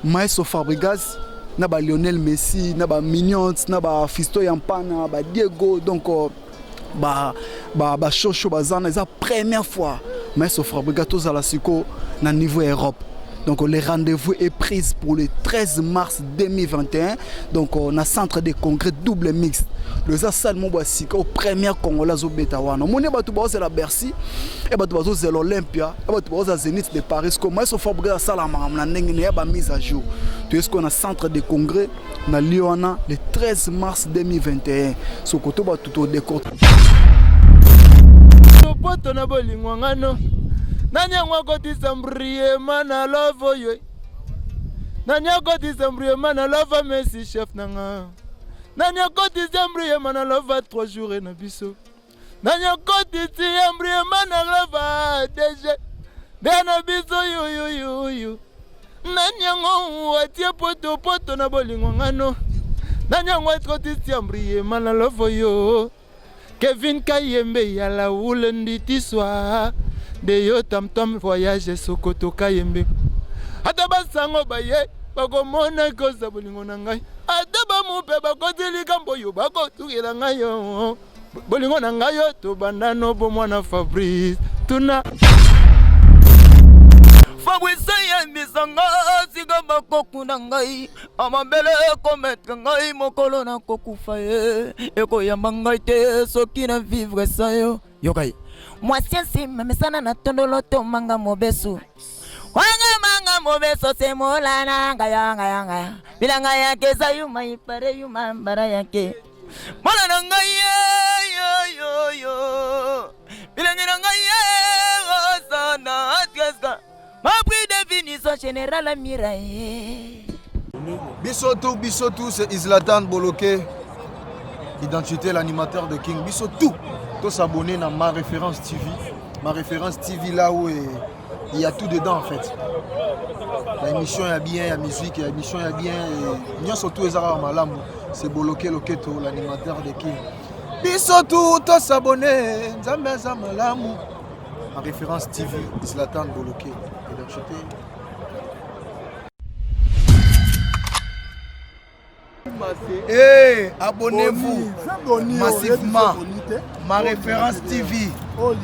Maestro Fabregas na ba Lionel Messi na ba Mignons na ba Fisto Yampana ba Diego, donc ba ba ba Shosho bazana. Eza première fois Maestro Fabregas tozala siko na niveau ya Europe. Donc le rendez-vous est pris pour le 13 mars 2021, donc na centre de congrès Double Mix. Le eza salle moko ya sika au première congolais azobeta wana. Omoni bato baozela Bercy e, bato bazozela Olympia e, bato baozela Zénith de Paris. Ko Maestro Fabregas asala makambo na ndenge na ya bamise à jour. Toye sikoyo na centre de congrès na lieu wana le 13 mars 2021. Soko to bato todécor poto na bolingo ngano. Nani yango akotisa mbriema na love oyo? Nani akotisa mbriema na love? Messi chef na nga. Nani akotisa mbriema na love? 3 jours na biso. Nani akotisi mbriema na love? DG nde na biso yuyuyuyu. Nani yango atie poto poto na bolingo ngano? Nani yango akotisi mbriema na love oyo? Kevin Kayembe ya laule nditiswa nde yo tamtam voyage Sokoto. Kayembe, ata basango baye bakomona koza bolingo na ngai, ata bamupe bakoti likambo oyo bakotukela ngai yo bolingo na ngai yo tobanda no bomwana. Fabrice tuna. Fabrice yebisanga sika bakokunda ngai, amabele ekometre ngai mokolo nakokufa, ye ekoyamba ngai te soki na vivre sa yo. Yoka ye mwasi nsima mesana na tondolo tomanga mobesu wanga manga mobeso semolana ngaya ngaya ngaya bilanga yake eza yuma ipare yuma mbara yake mwana na ngai ye yoyoyo bilenge na ngai ye osana atreska mapri définition générale amira ye. Biso tout, biso tout, c'est Islatan Boloke, identité l'animateur de King. Biso tout, tous abonnés dans Ma Référence TV. Ma Référence TV, là où il y a tout dedans en fait. La émission est bien, la musique, l'émission est bien. Et surtout, malamu, c'est Boloke Loketo, l'animateur de King. Biso tout, tous abonnés, Nzambe aza malamu. Ma Référence TV, Zlatan Boloke, identité. Hey, abonnez-vous massivement, Ma Référence TV.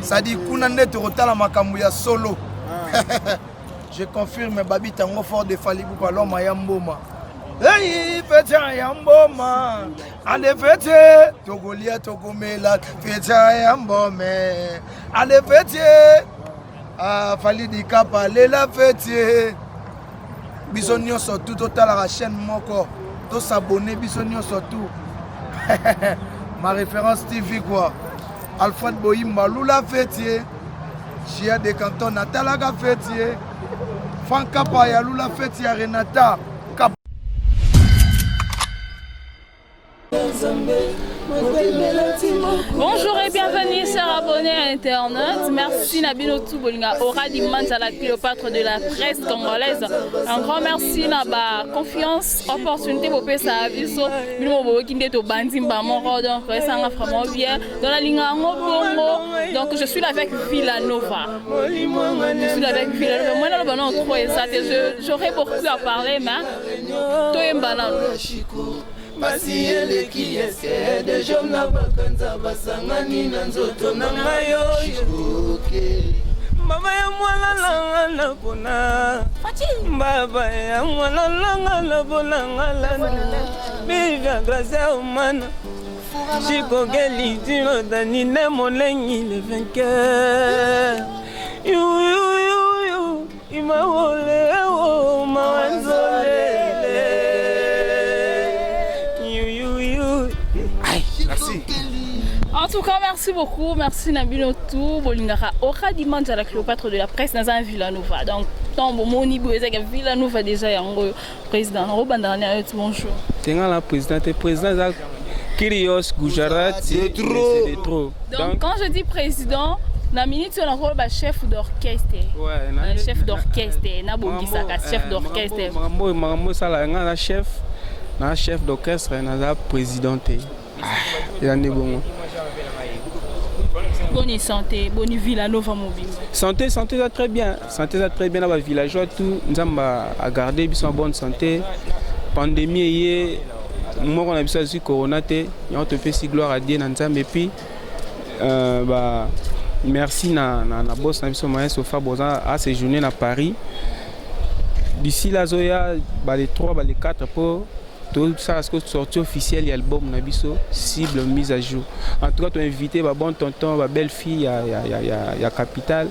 Ça dit kuna nde tokotala makambo ya solo. Je confirme, babi tango fort de Fally Ipupa, l'homme ya mboma. Hey, fête ya mboma. Ale fête, tokolia tokomela, fête ya mbome. Ale fête. Ah, Fally Dikapa, lela fête. Biso nyonso tu totalaka chaîne moko, tosabone biso nyonso tu Ma Référence TV quoi. Alfred Boyimba lula fête, Gia de Canton natalaka fête, Frank Kapa ya lula fête ya Renata. Bonjour et bienvenue, chers abonnés à Internet. Merci na bino tout bolinga Aura Dimanza, la Cléopâtre de la presse congolaise. Un grand merci na ba confiance, opportunité pour pesa biso. Bino boboki nde to bandi mba moko, donc ça nga vraiment bien. Dans la linga ngo bongo. Donc je suis là avec Villanova. Je suis là avec Villanova. Moi là non trop ça, j'aurais beaucoup à parler, mais toyemba nanu. Pasi eleki eske deja na bakanza basangani na nzoto na ngai oyo. Mama ya mwana nanga na pona, baba ya mwana nanga na bonanga lana biga gracia omana chikokeli tino molengi le vainqueur yuyuyuyu imawoleo mawanzolele yuyuyu. Merci. En tout cas, merci beaucoup. Merci na bino tout. Bolingaka Ora Dimanche à la Cléopâtre de la presse dans un Villanova. Donc, tant bon moni bo ezaka Villanova déjà yango président. Robanda na bonjour. Tenga la président te, président eza Kyrios Gujarat. C'est trop. C'est de trop. Donc, quand je dis président, na minute on a ba chef d'orchestre. Ouais. Chef d'orchestre, na bongisaka chef d'orchestre. Makambo makambo esala nga na chef, na chef d'orchestre, naza président te. Ah, eza nde bongo. Boni santé, boni Villanova mobimba? Santé, santé eza très bien, santé eza très bien na bavillageois tout. Nzambe agarde biso na bonne santé. Pandémie eye, moko na biso azwi corona te, yango topesi gloire à Dieu na Nzambe. Et puis ba merci na boss na biso Maestro Fab, oza aséjourné na Paris. D'ici là azoya bale 3, bale 4 mpo tosala siko sortie officielle ya album na biso Cible mise à jour. En tout cas, toinvité babon tonton, babelle fille ya capitale,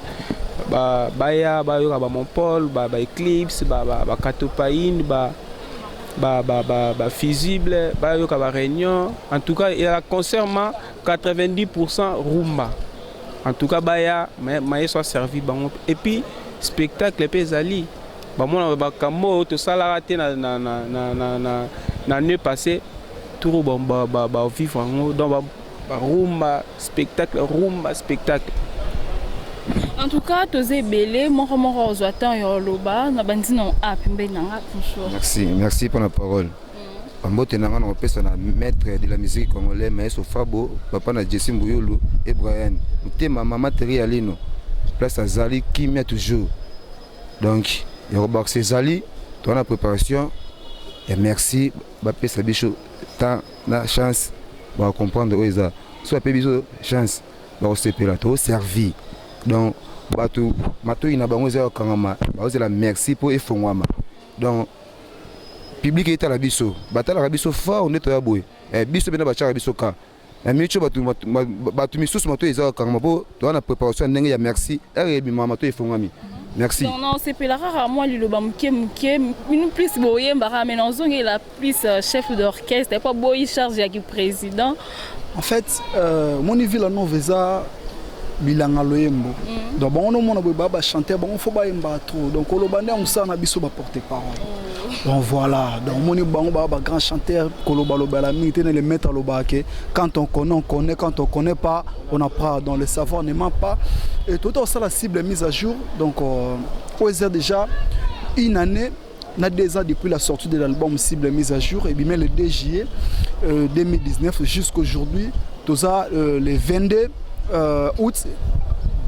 baya bayoka bamontpol, baeclipse, bakatopaine, bafusible, bayoka baréunion. En tout cas, ezala concert ma 90 rumba. En tout cas, baya, mayeso aservi bango. Et puis spectacle mpe ezali, bamona bakambo oyo tosalaka te na année passée, tour bavivre yango. Donc barumba spectacle, rumba spectacle. En tout cas, toza ebele, moko moko ozwa temps ya oloba na bandi na a pembeni na nga. Bonjour. Merci, merci pour la parole. Bambote na nga na kopesa na maître de la musique congolais, Maestro Fabo, papa na Jessi Mbuyulu et Brian Motema, mama Teri Alino, place azali kimia toujours. Donc ya kobakisa ezali, toza na préparation ya merci. Bapesa biso temps na chance, bakocomprendre oyo eza. So bape biso chance, bakosepela, toservi. Donc bato matoi na bango eza kokangama, bazozela merci mpo efongwama. Donc public etala biso, batalaka biso fort nde toya boye. Biso mpena batiaka biso ka na miniti oyo, bato misusu matoi eza kokangama mpo toza na préparation ya ndenge ya merci ere ebimaka, matoi efongwami. Merci. Donc naosepela kaka mwa liloba moke moke. Bino plus boyembaka, mais nazongela plus chef d'orchestre po boyi charge yaki président. En fait, moni Villa Nova eza bilanga loyembo. Donc bango nomona boye, baya bachanteur, bango fo bayemba trop. Donc koloba nde ya mosala na biso baporte parole. Donc voilà, donc omoni bango baya bagrand chanteur, kolobalobela mingi te. Na le maître alobaka ke quand on connaît, on connaît, quand on connaît pas, on apprend. Donc le savoir ne ment pas. Et tout osala Cible mise à jour, donc oyo eza déjà une année na 2 ans depuis la sortie de l'album Cible mise à jour, ebimi le 2 juillet 2019. Jusqu'aujourd'hui toza le 22 août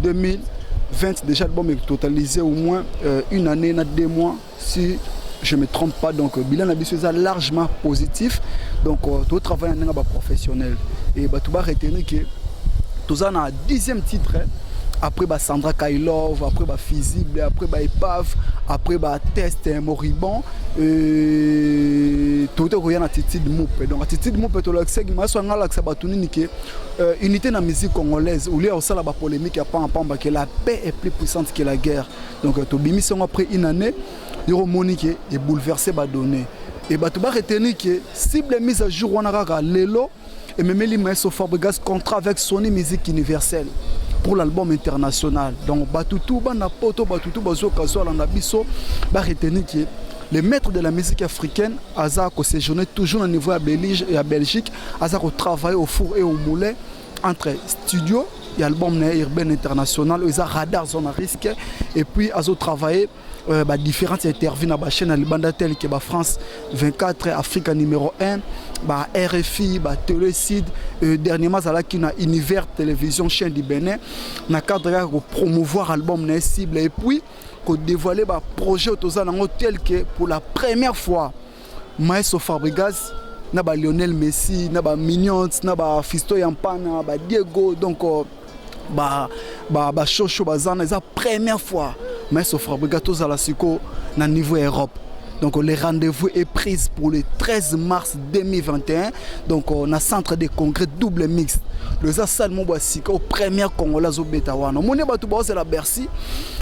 2020. Déjà l'album est totalisé au moins une année na 2 mois, si je me trompe pas. Donc bilan na biso eza largement positif. Donc totravaille na ndenge baprofessionnel et bato baretenir ke toza na 10e titre, hein. Après ba Sandra Kailov, après ba Fusible, après ba Épave, après ba Test Moribond, tote koya na Attitude Mupe. Donc Attitude Mupe, tolakisaki maso anga, alakisa bato nini ke unité na musique congolaise, au lieu osala bapolémique ya pamba, ke la paix est plus puissante que la guerre. Donc tobimisi yango après une année, yoko omoni ke ebouleverse badonnées e bato baretenir ke Cible mise à jour wana kaka lelo ememeli Maestro Fabregas contrat avec Sony Music Universelle pour l'album international. Donc batutu bana poto, batutu bazoka alanda biso, baretenir ke le maître de la musique africaine aza koséjourner toujours na niveau ya Belgique, ya Belgique, aza kotravailler au four et au moulin entre studio ya album na ye urbaine international oyo eza Radar zone à risque, et puis azotravailler ba différentes interviews na bachaîne na libanda tel ke ba France 24, Africa numéro 1, ba RFI, ba Télé Sud. Dernièrement azalaki na Univers Télévision, chaîne du Bénin, na cadre kaka kopromouvoir album na ye Cible et puis kodévoiler baprojet oyo toza nango, tel que pour la première fois Maestro Fabregas na ba Lionel Messi, na ba Mignons, na ba Fisto Yampana, ba Diego, donc bashosho baza na. Eza première fois Maestro Fabregas tozala sikoyo na niveau ya Europe. Donc le rendez-vous est pris pour le 13 mars 2021, donc na centre de congrès Double Mix. Eza salle moko ya sika au première congolais azobeta wana. Omoni bato bazozela Bercy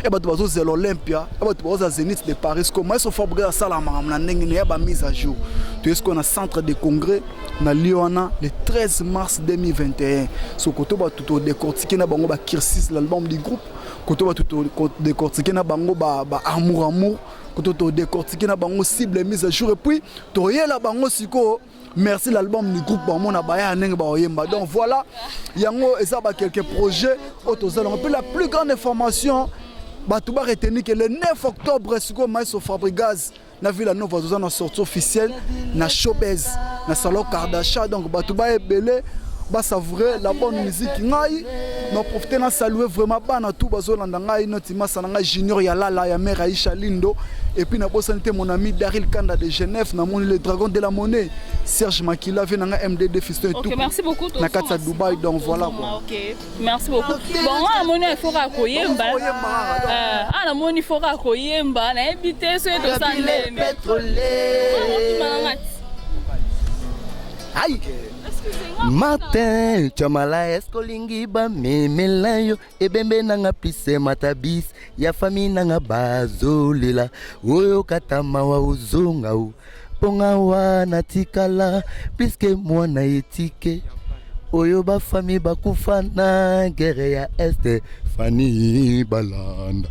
e, bato bazozela Olympia e, bato bazozela Zénith de Paris. Ko Maestro Fabregas asala makambo na ndenge na ya bamise à jour. Toye sikoyo na centre de congrès na lieu wana le 13 mars 2021. So koto bato todécortike na bango bacursus, l'album du groupe, koto bato todécortike na bango ba amour amour, koto todécortike na bango Cible mise à jour, et puis toyela bango sikoyo merci l'album du groupe, bamona baya ndenge baoyemba. Donc voilà, yango eza ba quelques projets oyo toza nango. Mpe la plus grande information, bato baretenir ke le 9 octobre sikoyo Maestro Fabregas na Villa Nova toza na sortie officielle na Showbuzz na salon Kardasha. Donc bato baebele Basavourer la bonne musique. Ngai na profite na saluer vraiment bana tout bazolanda ngai, noti masa na ngai Junior ya Lala ya mère Aisha Lindo, et puis nabosani te mon ami Daril Kanda de Genève, namoni le dragon de la monnaie Serge Makila, vie na ngai MDD Fiston et Ok, tout merci beaucoup. na kati ya Dubai. Donc voilà quoi. Ok, merci beaucoup. Bon, nga namoni il faut kaka koyemba. Ah, namoni il faut kaka koyemba, nayebi te soki tosala ndenge. Aïe. Martin Chamala, eske olingi bamemela yo ebembe nanga plise matabis ya fami nanga bazolela oyo kata mawa ozonga o mponga wana tikala pliske mwana etike oyo bafami bakufa na guerre ya este fani balanda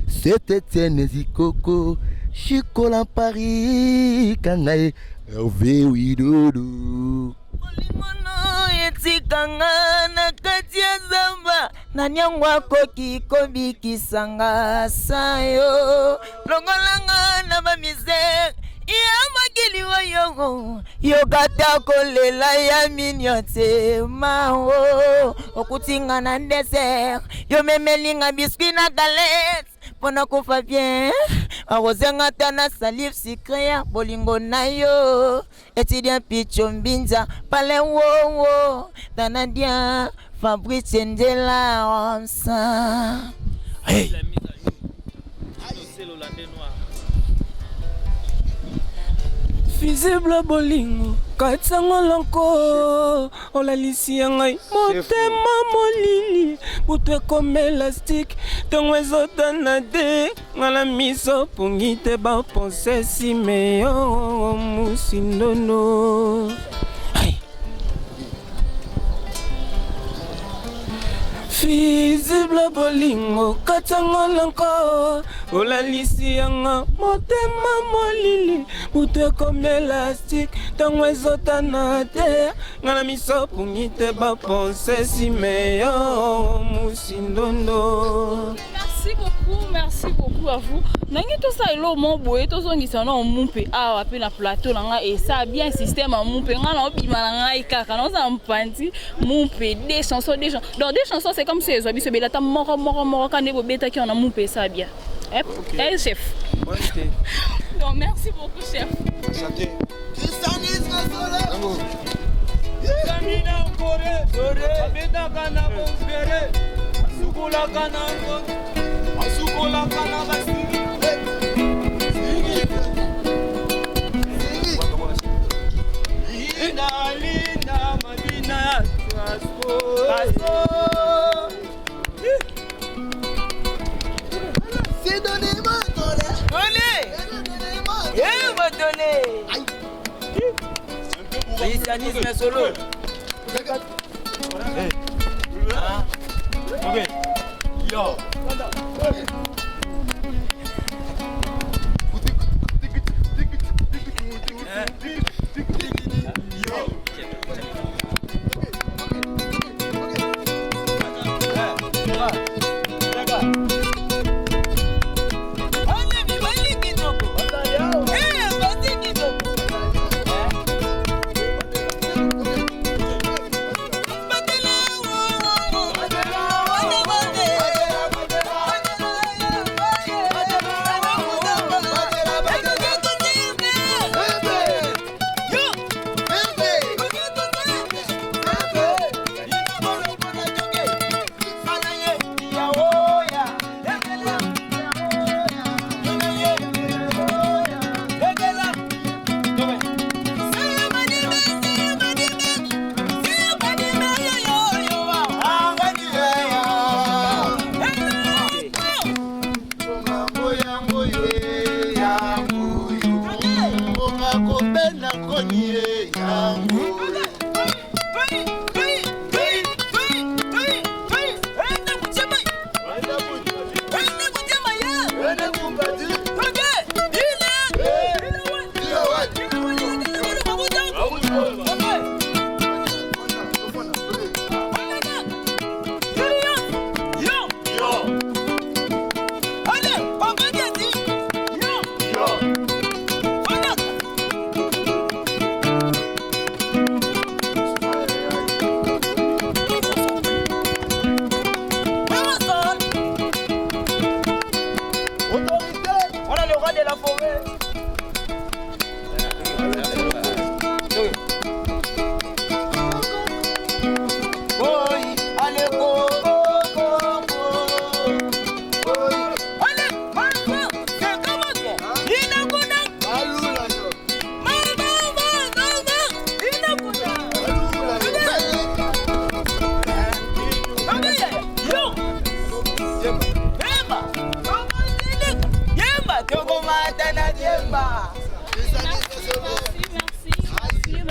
Saint Etienne Zikoko Chikola Paris kanga ye Hervé Widodo. Bolingono etikanga na kati ya zamba, nani yango akoki kobikisa nga sayo longolanga na bamisere ya mokili oyo yokata kolela ya minio te mao okutinga na desert yomemelinga biscuit na galette mpona kufa bien akozenga ata na salive sucre ya bolingo na yo étudiant picho mbinza pale wowo tanadia Fabrice Ndela Ramsa. Hey. Fusible bolingo katsango lonko olalisi ya ngai motema molili butu ekomi elastike ntongo ezotana te nga na miso pongi te bapense simeyo musindondo. Fusible bolingo katsango lonko olalisi yanga motema molili butu ekomi elastike ntongo ezotana te nga na miso pongi te bapense simeyo musindondo. Merci beaucoup, merci beaucoup à vous. Nangi tosala eloko moko boye, tozongisa na mumpe awa mpe na plateau na ngai esa bien système ya mumpe. Ngai na obima na ngai kaka naozala mopanzi mumpe, deux chansons, deux chansons, donc deux chansons, c'est comme si ezwa biso ebele ata moko moko moko ka nde bobetaki wana mumpe esa bien. Eh, eh, chef. Donc merci beaucoup, chef. Christianisme solo. Ok. Yo. Yo.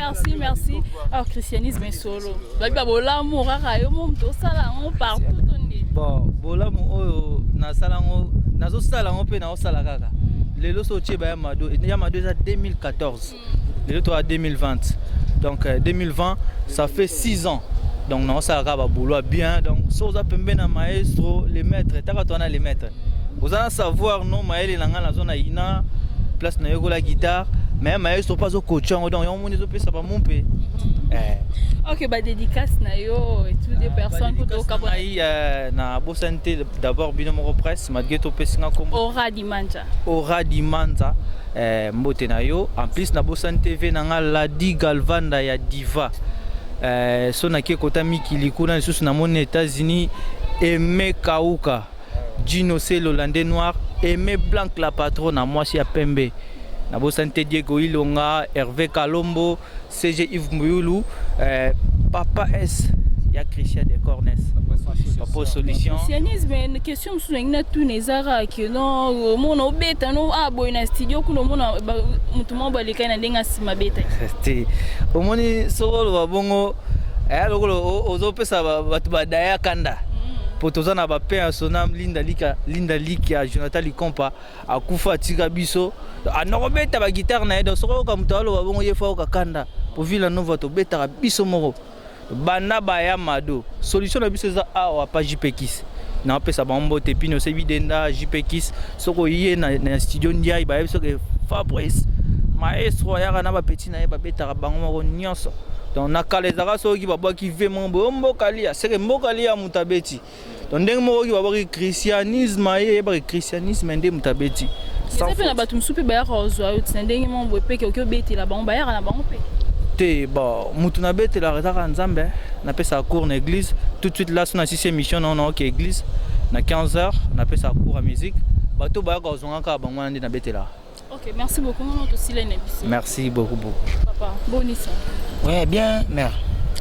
Merci, merci. Alors, christianisme solo. Babi ba bolamu kaka yo mo moto osala yango partout to nde. Bon, bolamu oyo nasala yango, nazosala yango mpe naosala kaka. Lelo so otie ba ya Mado, ya Mado eza 2014. Lelo toza 2020. Donc 2020, ça fait 6 ans. Donc naosala kaka ba boulot bien. Donc so oza pembe na maestro, le maître, taka toana le maître. Oza na savoir non mayele na nga nazo na ina place na yekola guitare, mais maestro pas zo coach yango donc yango moni ezopesa ba mumpe. Eh. Ok, ba dédicace na yo et toutes les personnes pour to kabona. Ngai na bosani te d'abord bino moko presse malgré topesi nga kombo Ora Dimanja. Ora Dimanza mbote na yo. En plus na bosani TV na nga Ladi Galvanda ya Diva. So nake kota mikili kuna lisusu namoni États-Unis Aimé Kauka Gino C l'Hollandais noir Aimé Blanc la patronne na mwasi ya pembe. Na bosani te Diego Ilonga, Hervé Kalombo, CG Yves Mbuyulu, Papa S ya Christian de Cornes. Papa Solution. Christianisme, question mosusu nangi natuna ezaka ke non omona obeta no ah boye na studio kuna omona moto moko balekaki na ndenge nsima abetaki. Te omoni soko oloba bongo aya lokola ozopesa bato badaya kanda po toza na bapain ya sonam Linda Lika, Linda Likia, Jonathan Likompa akufa atika biso anokobeta bagitare na ye. Donc soki oyoka moto aloba bongo ye fa oyoka kanda po Villa Nova tobetaka biso moko banda baya Mado. Solution na biso eza awa pa JP Kiss. Naopesa bango mbote pino osebi denda JP Kiss. Soki oye na studio Ndiaye bayebi soki Fabrice maestro ayaka na bapeti na ye babetaka bango moko nyonso. Donc na kala ezalaka soki babwaki ve moko boye mboka lia seke mboka lia moto abeti. Donc ndenge moko oki babwaki christianisme aye eyebaki christianisme nde moto abeti. Eza mpe na bato mosusu mpe bayaka kozwa yo tina ndenge moko boye mpe oki obetela bango bayaka na bango mpe. Te bon motu nabetelaka ezaka Nzambe, napesaka cours na église tout de suite là so na sisi émission na naoki église na 15 heures napesaka cours ya musique bato bayaka kozwanga kaka bango wana nde nabetelaka. Ok, merci beaucoup. Maman, tosila na biso. Merci beaucoup beaucoup. Papa, bonisa. Ouais, bien, mère.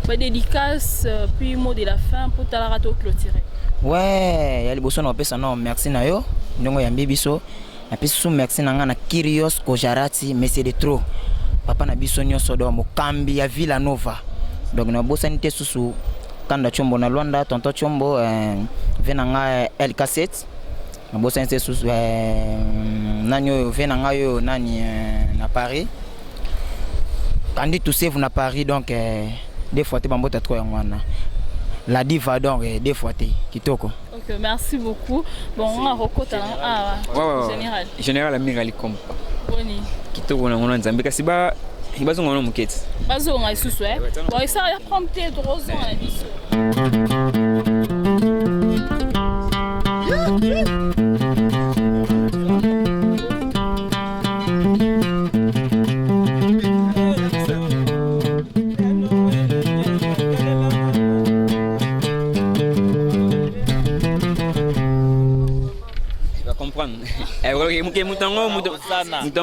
Ba dédicace puis mot de la fin pour talaka to clôturer. Ouais, ya liboso na opesa no merci na yo ndongo ya mbibiso. Napesi su merci na nga na Kyrios Kojarati, monsieur de trop. Papa na biso nyonso do mokambi ya Villa Nova. Donc na bosani te susu Kanda Chombo na Luanda, tonton Chombo ve na nga LK7. Na bosani te susu nani oyo ve na nga oyo nani na Paris. Kandi Toussevu na Paris donc deux fois te bambota trop yango wana. La diva donc deux fois te kitoko. Ok, merci beaucoup. Bon, on a rokota ah ouais. Général. Général Amir Alikompa. Boni. Kitoko na ngona Nzambe kasi ba bazonga na moketi. Bazonga lisusu eh. Bon, ça ya prendre te drozon na biso.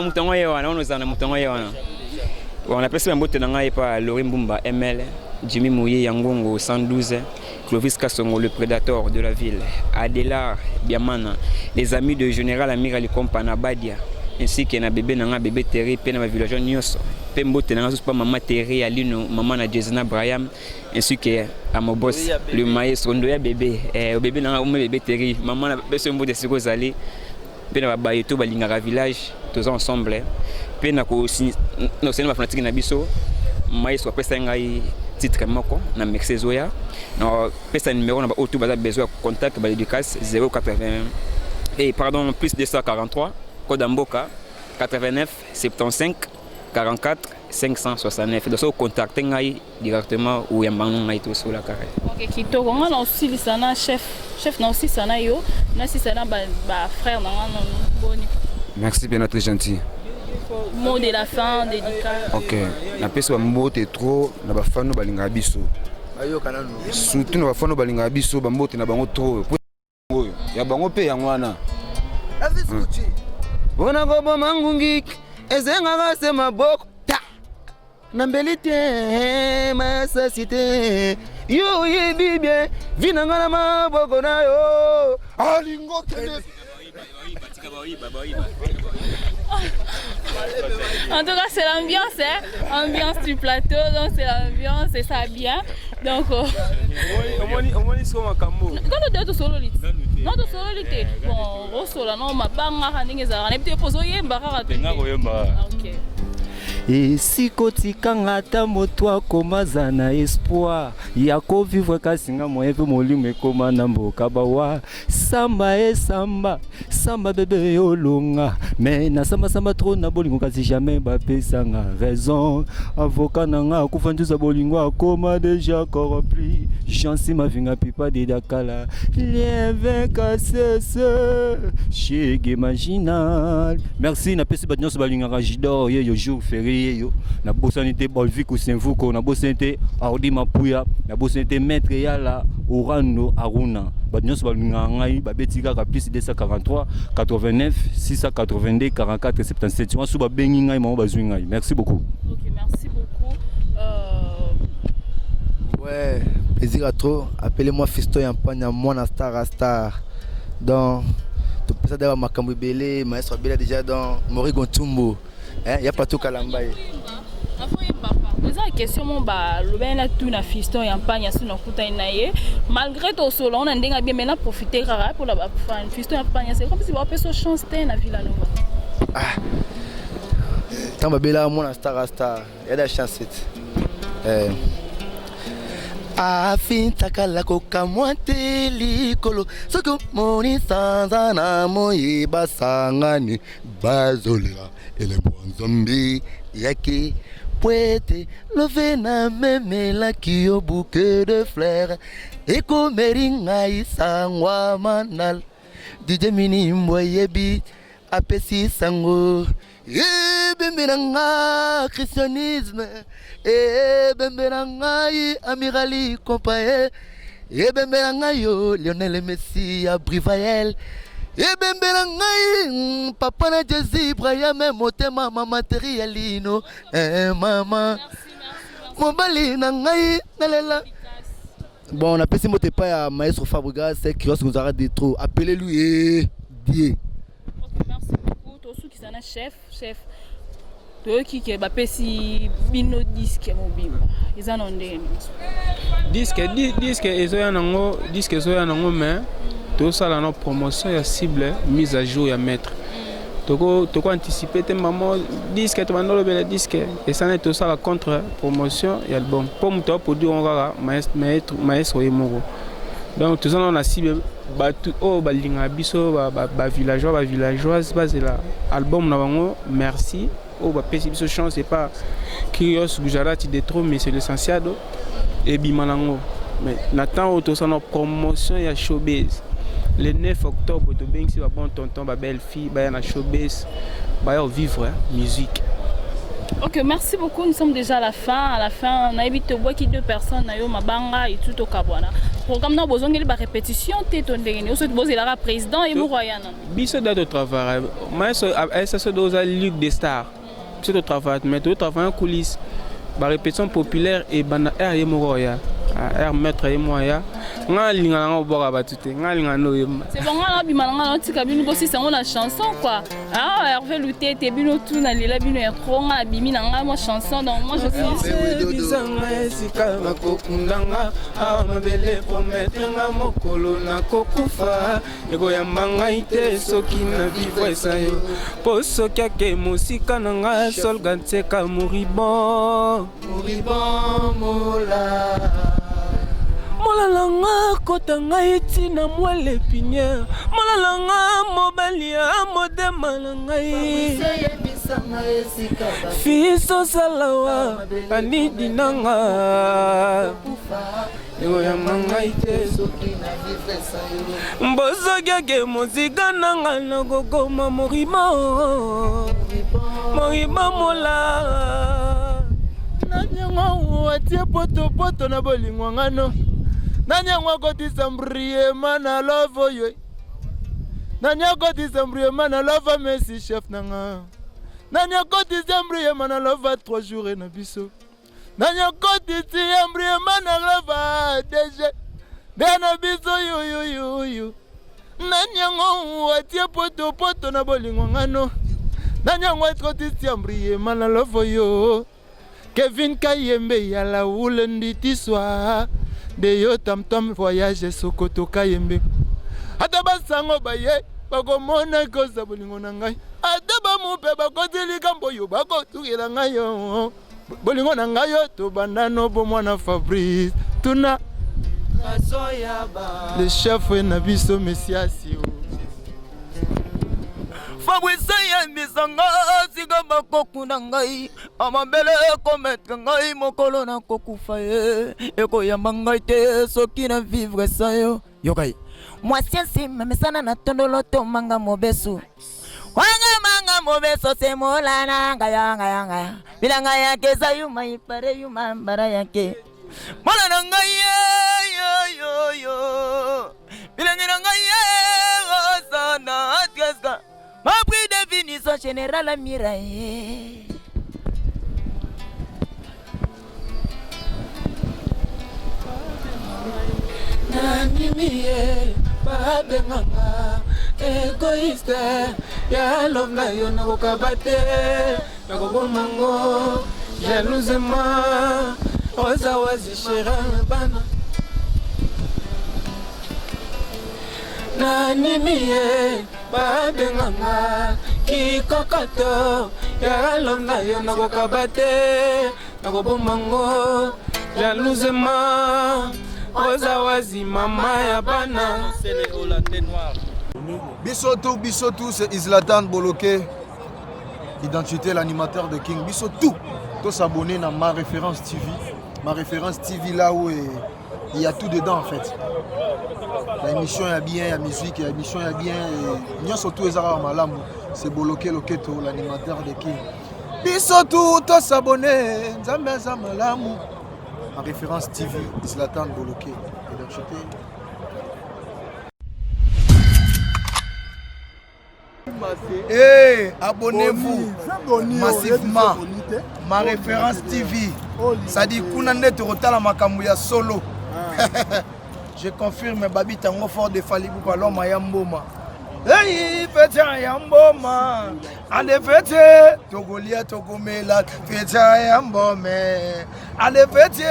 Mutango ye wana ono ozana mutango ye wana. Bon, napesi bambote na ngai epa Lori Mbumba ML, Jimmy Mouye Yangongo 112, Clovis Kasongo le prédateur de la ville, Adelar Biamana, les amis de Général Amir Ali Kompa na Badia, ainsi que na bébé nanga bébé Terry pe na ba villageois nyonso. Pe mbote nanga susu pa mama Terry Alino, mama na Jezina Braham, ainsi que à mon boss le maestro Ndoya bébé, bébé nanga omo bébé Terry, mama na beso mbote siko zali. Pe na babaye to balingaka village toza ensemble pe na ko na sena ba fanatique na biso maestro apesa ngai titre moko na Mercedes Zoya na pesa numéro na ba oyo baza besoin ya contact ba dédicace 080 et pardon plus 243 code mboka 89 75 44 569. Donc so contacter ngai directement ou yamba ngai to sola carré. Ok, kitoko nga na osilisa na chef, chef na osilisa na yo, na silisa na ba frère na nga na boni. Merci bien, très gentil. Mot de la fin, dédicace. Ok, napesi bambote trop na bafano balingaka biso. Bayoka nanu. Surtout na bafano balingaka biso, bambote na bango trop. Oyo ya bango mpe yango wana. Mpona koboma ngungi ezengaka se maboko ta na mbeli te masasi te yo oyebi bien vi na nga na maboko na yo alingo kende. En tout cas, c'est l'ambiance, hein? Ambiance du plateau, donc c'est l'ambiance et ça bien. Donc, omoni siko makambo. Quand on tosololi te, non, tosololi te. Bon, osola no mabanga ndenge ezalaka, nayebi te mpo ozoyemba kaka te. Nga koyemba. Ok. Esika otikanga ata moto akomaza na espoir ya kovivre, kasi nga moyen mpe molimo ekoma na mboka bawa samba e samba samba bebe olonga me nasambasamba trop na bolingo, kasi jamais bapesanga raison. Avocat na nga akufa nzuza bolingo akoma déjà corrompu. Jansi Mavinga pipa de Dakala lieve kasese shege maginal. Merci, napesi bato nyonso balingaka Jidor yeyo jour feri yeyo. Nabosani te Bolvi Kusenvuko, nabosani te Audi Mapuya, nabosani te Maître Yala Orano Aruna. Bato nyonso balingaka ngai babeti kaka plus 243 89 682 44 77 wana so babengi ngai mamo bazwi ngai. Merci beaucoup. Ok, merci beaucoup. Ouais, plaisir à trop. Appelez-moi Fisto Yampanya, moi star à star. Donc, tout ça d'ailleurs makambo ebele, maestro Abela déjà dans Morigo Ntumbo. Hein, y a pas tout Kalambaye. Eza question mo balobani na tuna Fiston ya Mpanya so nakutani na ye malgré tosolo na ndenge abie, mais na profite kaka mpona bafan. Fiston ya Mpanya, c'est comme si bapesa chance te na Villa Nova. Tant Babela, moi star à star. Y a de la chance. Eh. Afintakala kokamwa te likolo soki omoni sanza na moi basangani bazolela elembo ya Nzambe yaki po ete love namemelaki yo bouquet de fleurs ekomeli ngai sangwa manal DJ Minimbo ayebi apesi sango ebembe na nga christianisme ebembe na ngai amirali compaye ebembe na ngai yo Lionel Messi ya Brivael ebembe na ngai papa na Jésus Ibrahim motema mama teri ya lino eh, mama mobali na ngai nalela. Bon, napesi mbote epai ya maestro Fabregas Kios Gonzara de trop, appelez-lui eh, Die. Ok, merci beaucoup. Tosukisa na chef. Chef, toyoki ke bapesi bino disque mobimba, eza na ndenge nini? Disque ezoya nango, disque ezoya nango, mais tosala na promotion ya cible, mise à jour ya maître. Toko anticipe te mamo disque, tobanda olobela disque esana, tosala contre promotion ya album mpo moto aproduire ngo kaka maestro ye moko. Donc toza nano na cible bato oyo balingaka biso, bavillageois, bavillageoise bazela album na bango. Merci oyo bapesi biso chance epa Curios Gujarati de trop, mais c'est l'essentiel ebima nango. Mais na temps oyo tosala promotion ya showbase, le 9 octobre tobengisi babon tonton, babelle fille baya na showbase, baya vivre musique. Ok, merci beaucoup. Nous sommes déjà à la fin. À la fin, on a évité de deux personnes, na yo mabanga et tout au kabwana. Programme na bozongeli ba répétition te to ndenge ni oso bozela président et moroyana. Biso da totravaille, maestro aesa oza Ligue des Stars. Biso totravaille, mais totravaille en coulisse. Barépétition populaire ebanda aire ye moko oya aire maître ye moko aya. Nga alinga nanga obwaka bato te, nga alinga nde oyemba. C'est bon, nga bima nga na tika bino bosisa ngo na chanson quoi. Ah, Hervé Lutete, bino tout na lela bino ya trop, nga bimi na nga moi chanson, donc moi je suis Bisanga esika bakokundanga awa mabele, promettre nga mokolo nakokufa ekoyamba ngai te soki na vivre esa yo, mpo soki ake mosika na nga solga ntseka moribon. Moribon mola. Molala nga kota ngai ntina moelle épinière, molala nga mobali ya motema na ngai fils osalawa anidi nanga ekoyamba ngai te mpo soki ake mosika nanga nakokoma moribond. Moriba Mola. Nani yango atie potopoto na bolingo ngano? Nani yango akotisa mbriema na love oyo? Nani akotisa mbriema na love Messi chef na nga? Nani akotisa mbriema na love 3 jours na biso? Nani akotisi mbriema na love DG? Nde na biso yuyuyuyu. Nani yango atie potopoto na bolingo ngano? Nani yango akotisi mbriema na love oyo? Kevin Kayembe ya la wule nditiswa de yo tamtam voyage Sokoto Kayembe. Ata basango baye bakomona koza bolingo na ngai, ata bamupe bakoti likambo oyo bakotukela ngai yo bolingo na ngai yo tobanda no bomwana Fabrice tuna le chef na biso Messias yo. Fabrice yebisa nga sika bakokunda ngai amabele ekometre ngai mokolo nakokufa ye ekoyamba ngai te soki na vivre sa yo yoka ye mwasi nsima mesana na tondolo tomanga mobesu wanga manga mobeso semolana ngaya ngaya ngaya bilanga yake eza yuma ipare yuma mbara yake mwana na ngai ye yo yo bilenge na ngai ye osana atreska mapri définition générale amira ye. Nanimi ye babenganga egoiste ya love na yo nakokaba te nakoboma ngo jalousement oza wazishera bana nanimi ye babenganga kikokoto ya love na yo nakokaba te nakoboma ngo jalousement oza wazi mama ya bana. Biso tout, biso tout, c'est Islatan Boloke, identité, l'animateur de King. Biso tout, tous abonnés à Ma Référence TV. Ma Référence TV, là où il y a tout dedans en fait. La émission est bien, la musique, la émission est bien. Et surtout, c'est Boloke Loketo, l'animateur de King. Biso tout, tous abonnés, Nzambe aza malamu. Ma Référence TV, Zlatan Boloke, identité. Hey, abonnez-vous massivement. Ma Référence TV. Ça dit kuna nde tokotala makambo ya solo. Je confirme Babi Tango fort de Fally Ipupa l'homme ya mboma. Hey, fête ya mboma. Ale fête tokolia tokomela fête ya mbome. Ale fête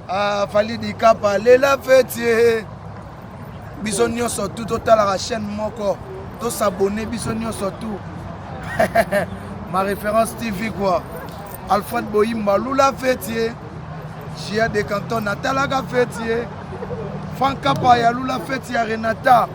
ah Fally Dikapa lela fête. Biso nyonso tout totalaka chaîne moko to s'abonner biso nyonso tout. Ma Référence TV quoi. Alfred Boyimba Lula fête. Gia de Canton natalaka fête. Franck Kapa ya Lula fête ya Renata.